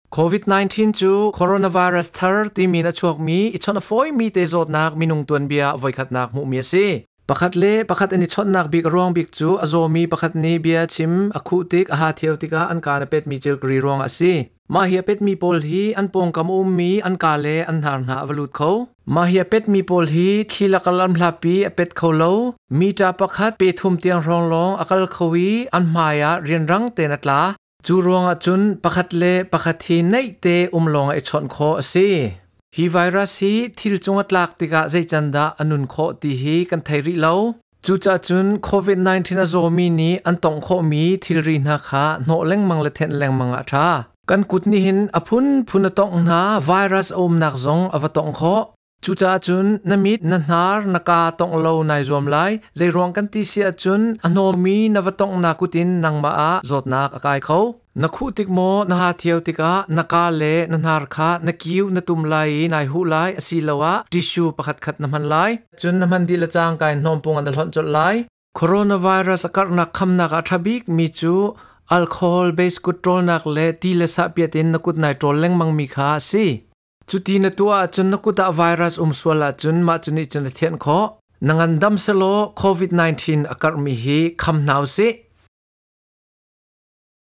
COVID-19 cu coronavirus thar timi in a chuakmi i chawnh a fawimi te zawtnak minung tuanbia voikhatnak hmuhmi a si. Pakhat le pakhat an i chawnhnak bik a ruang bik cu a zawmi pakhat nih bia chim a khuh tik a ha thio tikah an kaan a petmi cilkari ruangah a si. Mah hi a petmi pawl hi an pawngkam a ummi an kaa le an hnar hna a va lut kho. Mah hi a petmi pawl hi thli lakal an hlapi a pet kho lo. Mita pakhat pe thum tiang hrawng lawng a kal kho i an hmai ah rianrang tein a tla. Cu ruangah cun pakhat le pakhat hi naih te um lawng i chawnh khawh a si. Hi virus hi thil cung a tlak tikah zei can dah a nun khawh ti hi kan thei rih lo. Cucaah cun COVID-19 a zawmi nih an tongh khawhmi thilri hna kha hnawh lengmang le thenh lengmang ah a ṭha. Kan kut nih hin a phunphun a tongh hna, virus a umnak zong a va tongh khawh. Cucaah cun na mit, na hnar, na kaa tongh lo nai zuam lai. Zeiruang kan ti si ahcun a hnawmi na va tonghnak kut in nangmah ah zawtnak a kai kho. Na khuh tik maw na ha thio tikah na kaa le na hnar kha na kiu na tum lai i nai huh lai asiloah tissue pakhatkhat na hman lai. Cun na hman dih le cangka in hnawmpung an hlonh colh lai. Coronavirus a karhnak khamnak ah ṭha bikmi cu alcohol based kut ṭawlnak le ti le sahpiat in na kut nai ṭawl lengmangmi kha a si. Cuti na tuah ahcun na kut ah virus um sual ahcun mah cu nih cun a thianh khawh. Na ngandam selaw COVID-19 a karhmi hi kham hna usih.